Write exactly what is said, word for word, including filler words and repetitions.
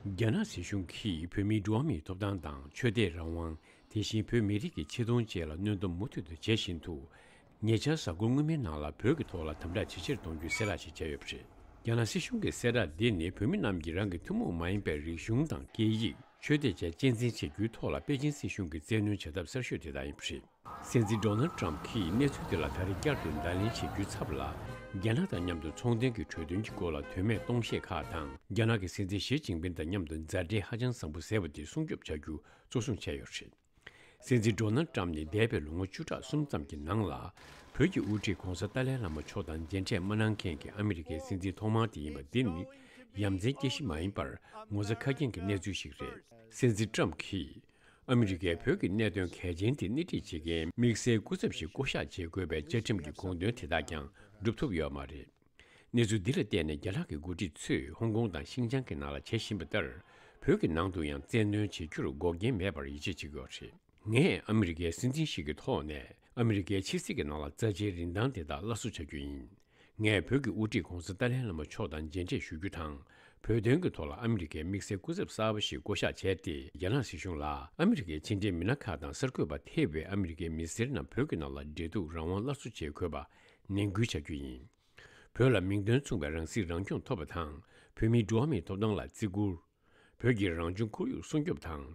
རྒྱ་ནག་སྲིད་གཞུང་གིས་བོད་མིའི་འགྲོ་བ་མིའི་ཐོབ་ཐང་དང་ཆོས་དད་རང་དབང་། དེ་བཞིན་བོད་མི་རིགས་ཀྱི་ཆེ་མཐོང་བཅས་ལ་གནོན་སྡོམ་མུ་མཐུད་དུ་བྱེད་བཞིན་དུ། ཉེ་ཆར་གཟའ་འཁོར་སྔོན་མའི་ནང་ལ་བོད་ཀྱི་ཐོག་ལ་དམ་དྲག་ཇེ་ཆེར་གཏོང་རྒྱུའི་གསལ་བསྒྲགས་ཤིག་བྱས་ཡོད་པ་རེད། རྒྱ་ནག་སྲིད་གཞུང་གི་གསལ་བསྒྲགས་འདི་ནི་བོད་མི་རྣམས་ཀྱིས་རང་གི་ཐུན་མོང་མ་ཡིན་པའི་རིག་གཞུང་དང་སྐད་ཡིག་ཆོས་དད་བཅས་གཅེས་འཛིན་བྱེད་རྒྱུའི་ཐོག་ལ་པེ་ཅིན་སྲིད་གཞུང་གིས་བཙན་གནོན་བྱ་ཐབས་གསར་ཤོས་དེ་དག་ཡིན་པ་རེད། སྲིད་འཛིན་ཌོ་ནལ་ཊམ་གྱིས་གནས་ཚུལ་དེ་ལ་ད་རེས་བསྐྱར་དུ་བརྡ་ལན་བྱེད་རྒྱུའི་ཚབ་ལ། རྒྱ་ནག་དང་མཉམ་དུ་ཚོང་དོན་གྱི་གྲོས་མཐུན་གྱི་སྐོར་ལ་དོན་མེད་སྟོང་བཤད་ཁག་དང་། རྒྱ་ནག་གི་སྲིད་འཛིན་ཞི་ཅིན་ཕིན་དང་མཉམ་དུ་མཛའ་འབྲེལ་ཧ་ཅང་བཟང་པོ་ཟེར་བ་དེ་སྲུང་སྐྱོབ་བྱ་རྒྱུ་གཙོ་བཟུང་བྱས་ཡོད་རེད། སྲིད་འཛིན་ཌོ་ནལ་ཊམ་ནི་འདས་པའི་ལོ་ངོ་བཅུ་ཕྲག་གསུམ་ཙམ་གྱི་ནང་ལ། བོད་ཀྱི་དབུ་ཁྲིད་༧གོང་ས་ཏཱ་ལའི་བླ་མ་མཆོག་དང་མཇལ་འཕྲད་མ་གནང་མཁན་གྱི་ཨ་མི་རི་ཀའི་སྲིད་འཛིན་ཐོག་མ་དེ་ཡིན་པ་འདི་ནི་ཡ་མཚན་སྐྱེ་གཞི་མ་ཡིན་པར་ངོ་ཚ་ཁ་སྐྱེངས་ཀྱི་གནས་ཚུལ་ཞིག་རེད། སྲིད་འཛིན་ཊམ་གྱིས། ཨ་མི་རི་ཀས་བོད་ཀྱི་གནད་དོན་གལ་ཆེན་དེ་སྣེ་ཁྲིད་བྱེད་མཁན་དམིགས་བསལ་སྐུ་ཚབ་ཞིག་བསྐོ་གཞག་བྱེད་དགོས་པའི་བཅའ་ཁྲིམས་ཀྱི་དགོངས་དོན་དེ་དག་ཀྱང་འགྲུབ་ཐུབ་ཡོད་མ་རེད། གནས་ཚུལ་འདི་ལ་བརྟེན་ནས་རྒྱ་ནག་གི་འགོ་ཁྲིད་ཚོས་ཧོང་ཀོང་དང་ཤིན་ཅང་གི་ནང་ལ་བྱེད་བཞིན་པ་ལྟར། བོད་ཀྱི་ནང་དུ་ཡང་བཙན་གནོན་བྱེད་རྒྱུར་འགོག་རྐྱེན་མེད་པར་ཡིད་ཆེས་བྱེད་ཀྱི་ཡོད་རེད། ངས་ཨ་མི་རི་ཀའི་སྲིད་འཛིན་ཞིག་གི་ཐོག་ནས་ཨ་མི་རི་ཀའི་ཕྱི་སྲིད་ཀྱི་ནང་ལ་རྩ་ཆེའི་རིན་ཐང་དེ་དག་སླར་གསོ་བྱ་རྒྱུ་ཡིན། ངས་བོད་ཀྱི་དབུ་ཁྲིད་༧གོང་ས་ཏཱ་ལའི་བླ་མ་མཆོག་དང་མཇལ་འཕྲད་ཞུ་རྒྱུ་དང་། བོད་དོན་གྱི་ཐོག་ལ་ཨ་མི་རི་ཀའི་དམིགས་བསལ་སྐུ་ཚབ་གསར་པ་ཞིག་བསྐོ་གཞག་བྱས་ཏེ། རྒྱ་ནག་སྲིད་གཞུང་ལ་ཨ་མི་རི་ཀའི་ཕྱི་འབྲེལ་མི་སྣ་ཁག་དང་གསར་འགོད་པ་ཐེ་བའི་ཨ་མི་རི་ཀའི་མི་སེར་རྣམས་བོད་ཀྱི་ནང་ལ་འབྲེལ་གཏུག་རང་དབང་སླར་གསོ་བྱེད་དགོས་པ་ནན་སྐུལ་བྱ་རྒྱུ་ཡིན། བོད་ལ་མིང་དོན་མཚུངས་པའི་རང་སྲིད་རང་སྐྱོང་ཐོབ་པ་དང་། བོད་མིའི་འགྲོ་བ་མིའི་ཐོབ་ཐང་ལ་བརྩི་བཀུར། བོད་ཀྱི་རང་བྱུང་ཁོར་ཡུག་སྲུང་སྐྱོབ་དང་